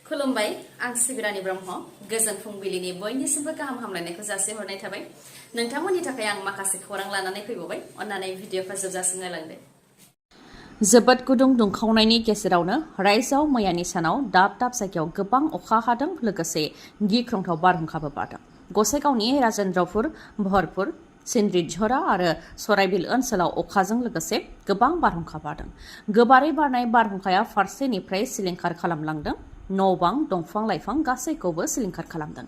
खुलुमबाय आं सिबि रानि ब्रह्म गोजोन फुंबिलिनि बयनिसिमबो गाहाम हामलायनायखौ जासिहरनाय थाबाय नोंथांमोननि थाखाय आं माखासे खौरां लानानै फैबावबाय अन्नानै भिडिअखौ जोबजासिम नायलांदो जोबोद गुदुं दुंखावनायनि गेजेरावनो रायजोआव मैयानि सानाव दाब दाब जायगायाव गोबां अखा हादों लोगोसे गिख्रंथाव बारहुंखाबो बारदों गसाइगावनि राजेन्द्रपुर बहरपुर सिन्द्रिझरा आरो सराइबिल ओनसोलाव अखाजों लोगोसे गोबां बारहुंखा बारदों गोबारै बारनाय बारहुंखाया फारसेनिफ्राय सिलिंखार खालामलांदों न' बां दंफां लाइफां गासैखौबो सिलिंखार खालामदों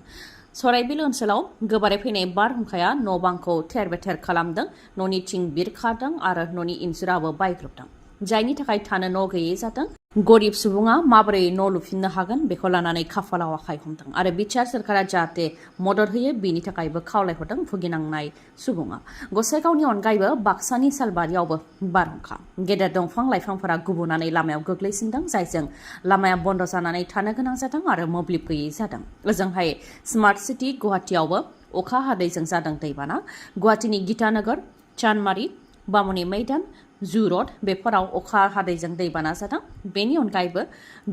सराइबिल ओनसोलाव गोबारै फैनाय बारहुंखाया न' बांखौ थेर बेथेर खालामदों न'नि थिं बिरखारदों आरो न'नि इन्जुराबो बायग्रबदों जायनि थाखाय थानो न' गैयै जादों गरिब सुबुङा माबोरै न' लुफिननो हागोन बेखौ लानानै खाफालाव आखाइ हमदों आरो बिटिआर सोरखारा जाहाथे मदद होयो बेनि थाखायबो खावलायहरदों भुगिनांनाय सुबुङा गसाइगावनि अनगायैबो बाक्सानि सालबारियावबो बारहुंखा गेदेर दंफां लाइफांफोरा गुबुनानै लामायाव गोग्लैसिनदों जायजों लामाया बन्द जानानै थानो गोनां जादों आरो मोब्लिब गैयै जादों ओजोंहाय स्मार्ट सिटी गुवाहाटीयावबो अखा हादैजों जादों दैबाना गुवाहाटीनि गीतानगर चानमारी बामुनि मैदान जु रड बेफोराव अखा हादैजों दैबाना जादों बेनि अनगायैबो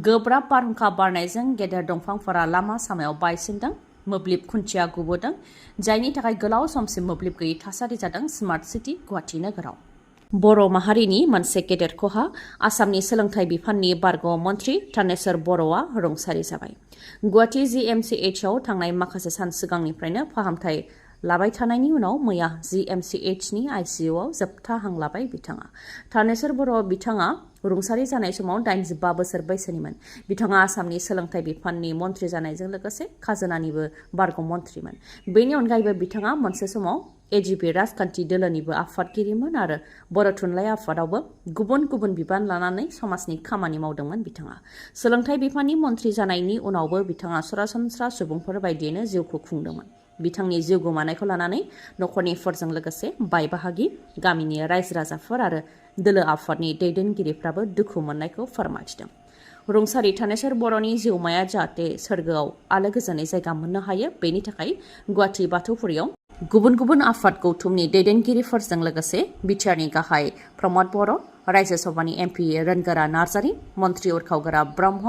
गोब्राब बारहुंखा बारनायजों गेदेर दंफांफोरा लामा सामायाव बायसिनदों मोब्लिब खुन्थिया गुबोदों जायनि थाखाय गोलाव समसिम मोब्लिब गैयै थासारि जादों स्मार्ट सिटी गुवाहाटी नोगोराव बर' माहारिनि मोनसे गेदेर खहा आसामनि सोलोंथाइ बिफाननि बारग' मन्त्रि थानेश्वर बर'आ रुंसारि जाबाय गुवाहाटी GMCHआव थांनाय माखासे सान सिगांनिफ्रायनो फाहामथाय लाबाय थानायनि उनाव मैया GMCHनि ICUआव जोबथा हां लाबाय बिथाङा थानेश्वर बर' बिथाङा रुंसारि जानाय समाव 85 बोसोर बैसोनिमोन बिथाङा आसामनि सोलोंथाइ बिफाननि मन्त्रि जानायजों लोगोसे खाजोनानिबो बारग' मन्त्रिमोन बेनि अनगायैबो बिथाङा मोनसे समाव AGP राजखान्थि दोलोनिबो आफादगिरिमोन आरो बर' थुनलाइ आफादावबो गुबुन गुबुन बिबान लानानै समाजनि खामानि मावदोंमोन बिथाङा सोलोंथाइ बिफाननि मन्त्रि जानायनि उनावबो बिथाङा सरासनस्रा सुबुंफोर बायदियैनो जिउखौ खुंदोंमोन बिथांनि जिउ गोमानायखौ लानानै नखरनिफोरजों लोगोसे बाय बाहागि गामिनि रायजो राजाफोर आरो दोलो आफादनि दैदेनगिरिफ्राबो दुखु मोननायखौ फोरमायथिदों रुंसारि थानेश्वर बर'नि जिउमाया जाहाथे सोरगोआव आलो गोजोनै जायगा मोननो हायो बेनि थाखाय गुवाहाटी बाथौफुरियाव गुबुन गुबुन आफाद गौथुमनि दैदेनगिरिफोरजों लोगोसे बिटिआरनि गाहाय प्रमद बर' रायजो सभानि MP रोनगोरा नार्जारी मन्त्रि उरखावगोरा ब्रह्म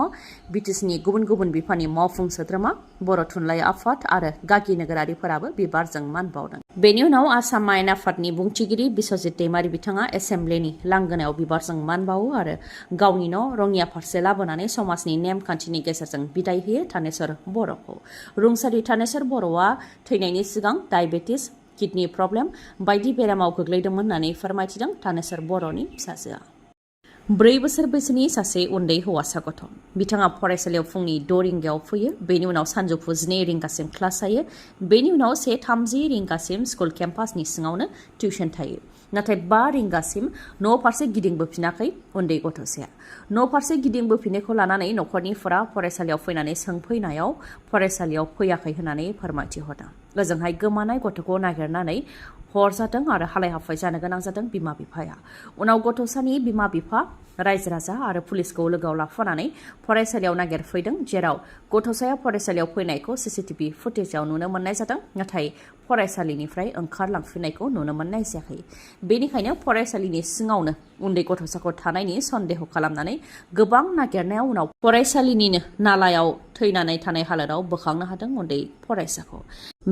बिटिसिनि गुबुन गुबुन बिफाननि मावफुं सोद्रोमा बर' थुनलाइ आफाद आरो गागि नोगोरारिफोराबो बिबारजों मान बावदों बेनि उनाव आसाम मायन आफादनि बुंथिगिरि बिस्वजित दैमारी बिथाङा एसेम्ब्लिनि लांगोनायाव बिबारजों मान बावो आरो गावनि न' रङिया फारसे लाबोनानै समाजनि नेमखान्थिनि गेजेरजों बिदाय होयो थानेश्वर बर'खौ रुंसारि थानेश्वर बर'आ थैनायनि सिगां डायबेटिस किडनि प्रब्लेम बायदि बेरामाव गोग्लैदोंमोन होननानै फोरमायथिदों थानेश्वर बर'नि फिसाजोआ 4 बोसोर बैसोनि सासे उन्दै हौवासा गथ' बिथाङा फरायसालियाव फुंनि 6 रिंगायाव फैयो बेनि उनाव सानजौफु 12 रिंगासिम क्लास जायो बेनि उनाव 1:30 रिंगासिम स्कुल केम्पासनि सिङावनो टिउसन थायो नाथाय 5 रिंगासिम न' फारसे गिदिंबोफिनाखै उन्दै गथ'साया न' फारसे गिदिंबोफिननायखौ लानानै नखरनिफोरा फरायसालियाव फैनानै सोंफैनायाव फरायसालियाव फैयाखै होननानै फोरमायथिहरदों ओजोंहाय गोमानाय गथ'खौ नागिरनानै हर जादों आरो हालाय हाफाय जानो गोनां जादों बिमा बिफाया उनाव गथ'सानि बिमा बिफा रायजो राजा आरो पुलिसखौ लोगोआव लाफानानै फरायसालियाव नागिरफैदों जेराव गथ'साया फरायसालियाव फैनायखौ CCTV फुटेजाव नुनो मोननाय जादों नाथाय फरायसालिनिफ्राय ओंखारलांफिननायखौ नुनो मोननाय जायाखै बेनिखायनो फरायसालिनि सिङावनो उन्दै गथ'साखौ थानायनि सन्देह खालामनानै गोबां नागिरनायाव उनाव फरायसालिनिनो नालायाव थैनानै थानाय हालोदाव बोखांनो हादों उन्दै फरायसाखौ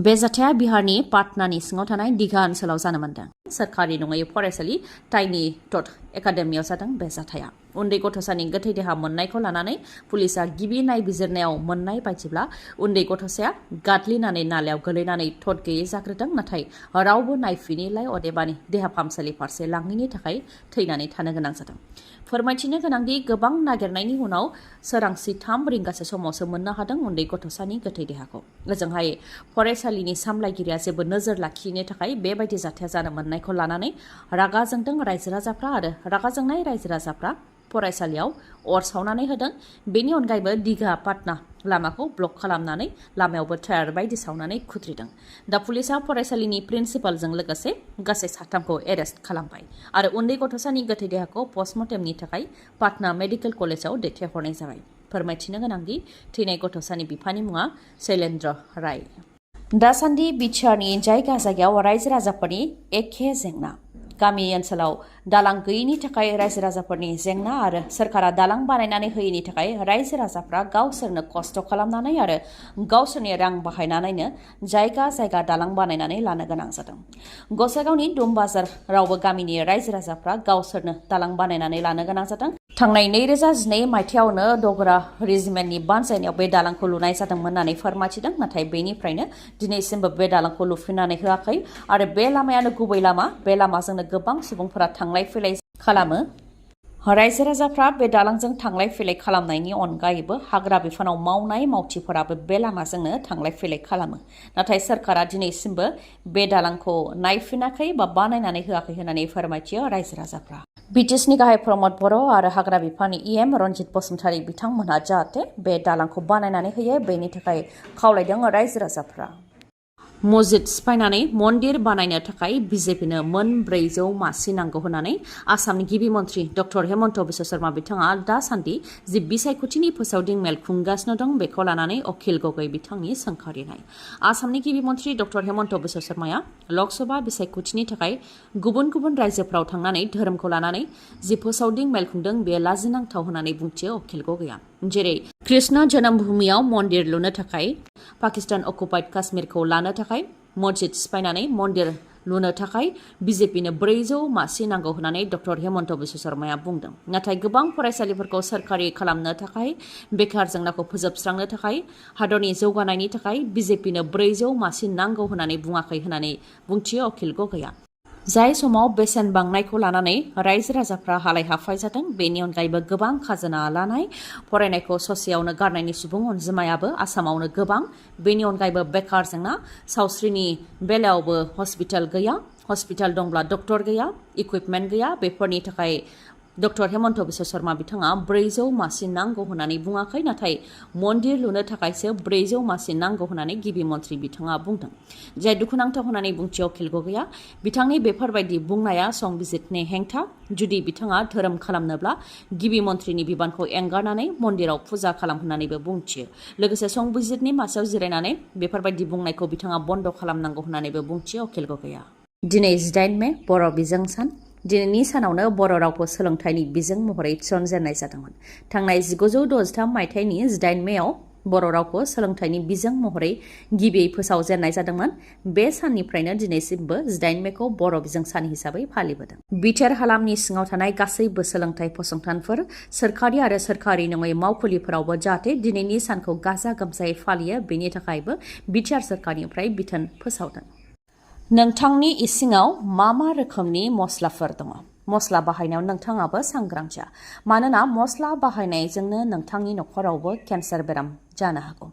बे जाथाया बिहारनि पाटनानि सिङाव थानाय दिघा ओनसोलाव जानो मोन्दों सोरखारि नङै फरायसालि टाइनि टट एकाडेमियाव जादों बे जाथाया उन्दै गथ'सानि गोथै देहा मोननायखौ लानानै पुलिसा गिबि नायबिजिरनायाव मोननाय बायदिब्ला उन्दै गथ'साया गादलिनानै नालायाव गोलैनानै थट गैयै जाग्रोदों नाथाय रावबो नायफिनैलाय अदेबानि देहा फाहामसालि फारसे लांनायनि थाखाय थैनानै थानो गोनां जादों फोरमायथिनो गोनांदि गोबां नागिरनायनि उनाव सोरांसि 3 रिंगासो समावसो मोननो हादों उन्दै गथ'सानि गोथै देहाखौ ओजोंहाय फरायसालिनि सामलायगिरिया जेबो नोजोर लाखिनो थाखाय बेबायदि जाथाया जानो मोननायखौ लानानै रागा जोंदों रायजो राजाफ्रा आरो रागा जोंनाय रायजो राजाफ्रा फरायसालियाव अर सावनानै होदों बेनि अनगायैबो दिघा पाटना लामाखौ ब्लक खालामनानै लामायावबो टायार बायदि सावनानै खुद्रिदों दा पुलिसा फरायसालिनि प्रिन्सिपालजों लोगोसे गासै 3खौ एरेस्ट खालामबाय आरो उन्दै गथ'सानि गोथै देहाखौ पस्टमर्टेमनि थाखाय पाटना मेडिकेल कलेजाव दैथायहरनाय जाबाय फोरमायथिनो गोनांदि थैनाय गथ'सानि बिफानि मुङा शैलेन्द्र राय दासान्दि बिटिआरनि जायगा जायगायाव रायजो राजाफोरनि एखे जेंना गामि ओनसोलाव दालां गैयिनि थाखाय रायजो राजाफोरनि जेंना आरो सोरखारा दालां बानायनानै होयैनि थाखाय रायजो राजाफ्रा गावसोरनो खस्थ' खालामनानै आरो गावसोरनि रां बाहायनानैनो जायगा जायगा दालां बानायनानै लानो गोनां जादों। गसाइगावनि दुमबाजारावबो गामिनि रायजो राजाफ्रा गावसोरनो दालां बानायनानै लानो गोनां जादों। थांनाय 2012 मायथाइयावनो डगरा रेजिमेन्टनि बानजायनायाव बे दालांखौ लुनाय जादोंमोन होननानै फोरमायथिदों। नाथाय बेनिफ्रायनो दिनैसिमबो बे दालांखौ लुफिननानै होआखै आरो बे लामायानो गुबै लामा। बे लामाजोंनो गोबां सुबुंफोरा थांलाय फैलाय खालामो। रायजो राजाफ्रा बे दालांजों थांलाय फैलाय खालामनायनि अनगायैबो हाग्रा बिफानाव मावनाय मावथिफोराबो बे लामाजोंनो थांलाय फैलाय खालामो। नाथाय सोरखारा दिनैसिमबो बे दालांखौ नायफिनाखै बा बानायनानै होआखै होननानै फोरमायथियो रायजो राजाफ्रा। BTechनि गाहाय प्रमद बर' आरो हाग्रा बिफाननि EM रनजित बसुमतारी बिथांमोनहा जाहाथे बे दालांखौ बानायनानै होयो बेनि थाखाय खावलायदों रायजो राजाफ्रा। मस्जिद सिफायनानै मन्दिर बानायनो थाखाय बिजेपिनो मोन 400 मासि नांगौ होननानै आसामनि गिबि मन्थ्रि डक्टर हेमन्त बिश्व शर्मा बिथाङा दासान्दि जि बिसायख'थिनि फोसावदिं मेल खुंगासिनो दं बेखौ लानानै अखिल गगৈ बिथांनि सोंखारिनाय। आसामनि गिबि मन्थ्रि डक्टर हेमन्त बिश्व शर्माया लकसभा बिसायख'थिनि थाखाय गुबुन गुबुन रायजोफ्राव थांनानै धोरोमखौ लानानै जि फोसावदिं मेल खुंदों बे लाजिनांथाव होननानै बुंथियो अखिल गगैया। जेरै कृष्ण जन्मभूमियाव मन्दिर लुनो थाखाय पाकिस्तान अकुपाइड काश्मीरखौ लानो थाखाय मस्जिद सिफायनानै मन्दिर लुनो थाखाय बिजेपिनो 400 मासि नांगौ होननानै डक्टर हेमन्त बिश्व शर्माया बुंदों। नाथाय गोबां फरायसालिफोरखौ सोरखारि खालामनो थाखाय बेकार जेंनाखौ फोजोबस्रांनो थाखाय हादरनि जौगानायनि थाखाय बिजेपिनो 400 मासि नांगौ होननानै बुङाखै होननानै बुंथियो अखिल गगैया। जाय समाव बेसेन बांनायखौ लानानै रायजो राजाफ्रा हालाय हाफाय जादों बेनि अनगायैबो गोबां खाजोना लानाय फरायनायखौ ससेयावनो गारनायनि सुबुं अनजिमायाबो आसामावनो गोबां। बेनि अनगायैबो बेकार जेंना, सावस्रिनि बेलायावबो हस्पिटाल गैया, हस्पिटाल दंब्ला डक्टर गैया, इकुइपमेन्ट गैया। बेफोरनि थाखाय डक्टर हेमन्त बिश्व शर्मा बिथाङा 400 मासि नांगौ होननानै बुङाखै। नाथाय मन्दिर लुनो थाखायसो 400 मासि नांगौ होननानै गिबि मन्थ्रि बिथाङा बुंदों। जाय दुखुनांथाव होननानै बुंथियो अखिल गगैया। बिथांनि बेफोरबायदि बुंनाया संबिजितनि हेंथा। जुदि बिथाङा धोरोम खालामनोब्ला गिबि मन्थ्रिनि बिबानखौ एंगारनानै मन्दिराव फुजा खालाम होननानैबो बुंथियो। लोगोसे संबिजितनि मासियाव जिरायनानै बेफोरबायदि बुंनायखौ बिथाङा बन्द खालामनांगौ होननानैबो बुंथियो अखिल गगैया। दिनै 18 मे बर' बिजों सान। दिनैनि सानावनो बर' रावखौ सोलोंथाइनि बिजों महरै थिसनजेननाय जादोंमोन। थांनाय 1963 मायथाइनि 18 मेआव बर' रावखौ सोलोंथाइनि बिजों महरै गिबियै फोसावजेननाय जादोंमोन। बे साननिफ्रायनो दिनैसिमबो 18 मेखौ बर' बिजों सान हिसाबै फालिबोदों। बिटिआर हालामनि सिङाव थानाय गासैबो सोलोंथाइ फसंथानफोर, सोरखारि आरो सोरखारि नङै मावखुलिफोरावबो जाहाथे दिनैनि सानखौ गाजा गोमजायै फालियो बेनि थाखायबो बिटिआर सोरखारनिफ्राय बिथोन फोसावदों। नोंथांनि इसिङाव मा मा रोखोमनि मस्लाफोर दङ? मस्ला बाहायनायाव नोंथाङाबो सांग्रां जा। मानोना मस्ला बाहायनायजोंनो नोंथांनि नखरावबो केन्सार बेराम जानो हागौ।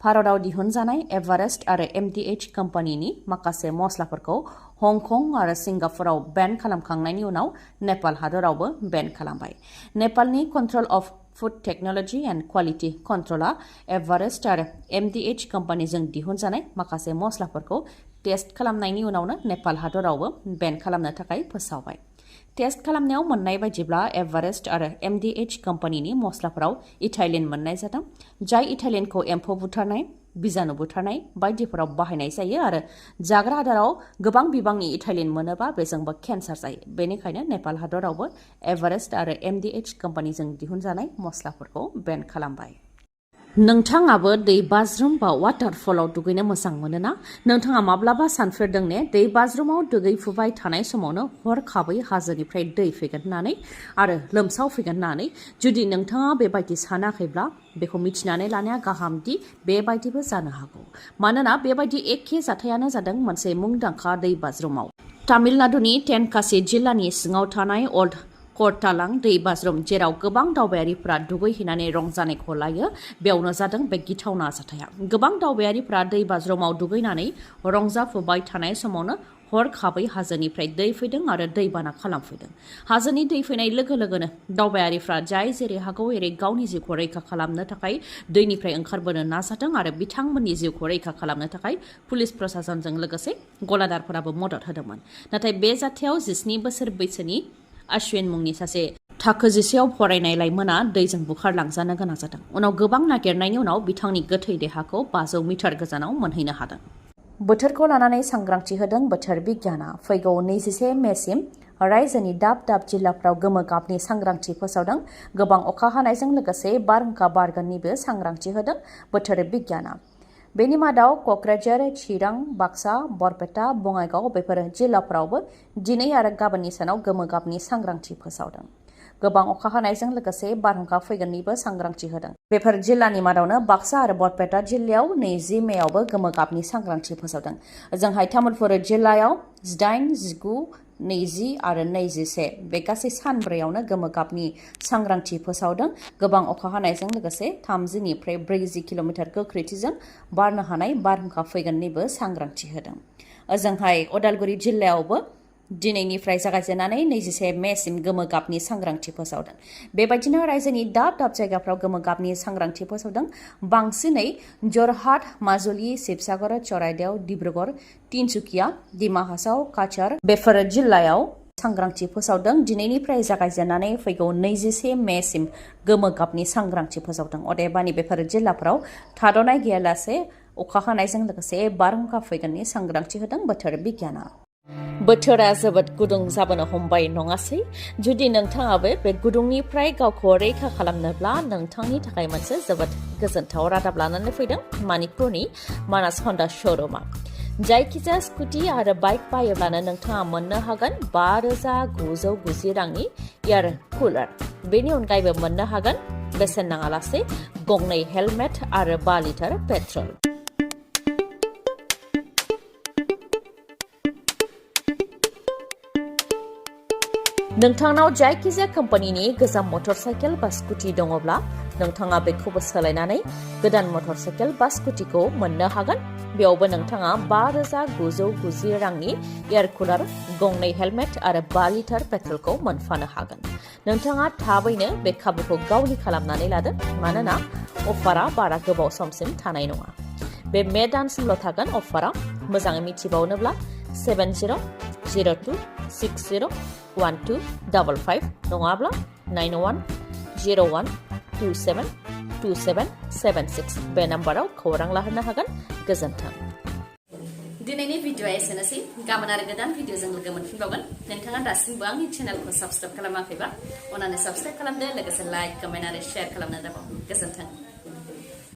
भारताव दिहुनजानाय एभारेस्ट आरो MTech कम्पानिनि माखासे मस्लाफोरखौ हंकं आरो सिंगापुराव बेन खालामखांनायनि उनाव नेपाल हादरावबो बेन खालामबाय। नेपालनि control of food technology and quality कन्ट्रला एभारेस्ट आरो MTech कम्पानिजों दिहुनजानाय माखासे मस्लाफोरखौ टेस्ट खालामनायनि उनावनो नेपाल हादरावबो बेन खालामनो थाखाय फोसावबाय। टेस्ट खालामनायाव मोननाय बायदिब्ला एभारेस्ट आरो MTech कम्पानिनि मस्लाफोराव इथाइलिन मोननाय जादों। जाय इथाइलिनखौ एम्फौ बुथारनाय, बिजानु बुथारनाय बायदिफोराव बाहायनाय जायो आरो जाग्रा आदाराव गोबां बिबांनि इथाइलिन मोनोबा बेजोंबो केन्सार जायो। बेनिखायनो नेपाल हादरावबो एभारेस्ट आरो MTech कम्पानिजों दिहुनजानाय मस्लाफोरखौ बेन खालामबाय। नोंथाङाबो दै बाज्रुम बा वाटारफलाव दुगैनो मोजां मोनोना? नोंथाङा माब्लाबा सानफेरदों ने दै बाज्रुमाव दुगैफुबाय थानाय समावनो हरखाबै हाजोनिफ्राय दै फैगोन होननानै आरो लोमसाव फैगोन होननानै? जुदि नोंथाङा बेबायदि सानाखैब्ला बेखौ मिथिनानै लानाया गाहामदि बेबायदिबो जानो हागौ। मानोना बेबायदि एखे जाथायानो जादों मोनसे मुंदांखा दै बाज्रुमाव। तामिलनाडुनि तेनकासी जिल्लानि सिङाव थानाय अल्ड करतालां दै बाज्रुम, जेराव गोबां दावबायारिफ्रा दुगैहैनानै रंजानायखौ लायो, बेयावनो जादों बे गिथावना जाथाया। गोबां दावबायारिफ्रा दै बाज्रुमाव दुगैनानै रंजाफुबाय थानाय समावनो हरखाबै हाजोनिफ्राय दै फैदों आरो दैबाना खालामफैदों। हाजोनि दै फैनाय लोगो लोगोनो दावबायारिफ्रा जाय जेरै हागौ एरै गावनि जिउखौ रैखा खालामनो थाखाय दैनिफ्राय ओंखारबोनो नाजादों आरो बिथांमोननि जिउखौ रैखा खालामनो थाखाय पुलिस प्रशासनजों लोगोसे गलादारफोराबो मदद होदोंमोन। नाथाय बे जाथायाव 17 बोसोर बैसोनि अश्विन मुंनि सासे थाखो 10आव फरायनाय लाइमोना दैजों बुखारलांजानो गोनां जादों। उनाव गोबां नागिरनायनि उनाव बिथांनि गोथै देहाखौ 500 मिटार गोजानाव मोनहैनो हादों। बोथोरखौ लानानै सांग्रांथि होदों बोथोर बिगियाना। फैगौ 21 मेसिम रायजोनि दाब दाब जिल्लाफ्राव गोमो गाबनि सांग्रांथि फोसावदों गोबां अखा हानायजों लोगोसे बारहुंखा बारगोननिबो सांग्रांथि होदों बोथोर बिगियाना बेनि मादाव कक्राझार चिरां बाक्सा बरपेटा बङाइगाव बेफोर जिल्लाफोरावबो दिनै आरो गाबोननि सानाव गोमो गाबनि सांग्रांथि फोसावदों गोबां अखा हानायजों लोगोसे बारहुंखा फैगोननिबो सांग्रांथि होदों बेफोर जिल्लानि मादावनो बाक्सा आरो बरपेटा जिल्लायाव 20 मेयावबो गोमो गाबनि सांग्रांथि फोसावदों ओजोंहाय तामुलपुर जिल्लायाव 18, 19, 20 आरो 21 बे गासै सानब्रैयावनो गोमो गाबनि सांग्रांथि फोसावदों गोबां अखा हानायजों लोगोसे 30 निफ्राय 40 किल'मिटार गोख्रैथिजों बारनो हानाय बारहुंखा फैगोननिबो सांग्रांथि होदों ओजोंहाय उदालगुरि जिल्लायावबो दिनैनिफ्राय जागायजेननानै 21 मेसिम गोमो गाबनि सांग्रांथि फोसावदों बेबायदिनो रायजोनि दाब दाब जायगाफ्राव गोमो गाबनि सांग्रांथि फोसावदों बांसिनै जरहाट माजुलि शिबसागर चराइदेव डिब्रुगड़ तिनसुकिया डिमा हासाव काछार बेफोर जिल्लायाव सांग्रांथि फोसावदों दिनैनिफ्राय जागायजेननानै फैगौ 21 मेसिम गोमो गाबनि सांग्रांथि फोसावदों अदेबानि बेफोर जिल्लाफोराव थाद'नाय गैयालासे अखा हानायजों लोगोसे बारहुंखा फैगोननि सांग्रांथि होदों बोथोर बिगियाना बोथोरा जोबोद गुदुं जाबोनो हमबाय नङासै जुदि नोंथाङाबो बे गुदुंनिफ्राय गावखौ रैखा खालामनोब्ला नोंथांनि थाखाय मोनसे जोबोद गोजोनथाव रादाब लानानै फैदों मणिपुरनि मानास हन्डा श'रुमा जायखिजाया स्कुटि आरो बाइक बायोब्लानो नोंथाङा मोननो हागोन 5,990 रांनि एयार कुलार बेनि अनगायैबो मोननो हागोन बेसेन नाङालासे गंनै हेलमेट आरो 5 लिटार पेट्रल नोंथांनाव जायखिजाया कम्पानिनि गोजाम मटर साइकेल बा स्कुटि दङब्ला नोंथाङा बेखौबो सोलायनानै गोदान मटर साइकेल बा स्कुटिखौ मोननो हागोन बेयावबो नोंथाङा 5,990 रांनि एयार कुलार गंनै हेलमेट आरो 5 लिटार पेट्रलखौ मोनफानो हागोन नोंथाङा थाबैनो बे खाबुखौ गावनि खालामनानै लादो मानोना अफारा बारा गोबाव समसिम थानाय नङा बे मे दानसिमल' थागोन अफारा मोजाङै मिथिबावनोब्ला 7002601255 नङाब्ला 9101272776 बे नाम्बाराव खौरां लाहरनो हागोन गोजोन्थों दिनैनि भिडिअआ एसेनोसै गाबोन आरो गोदान भिडिअजों लोगो मोनफिनबावगोन नोंथाङा दासिमबो आंनि चेनेलखौ साबस्क्राइब खालामाखैबा अन्नानै साबस्क्राइब खालामदो लोगोसे लाइक कमेन्ट आरो शेयार खालामनो दाबाव गोजोन्थों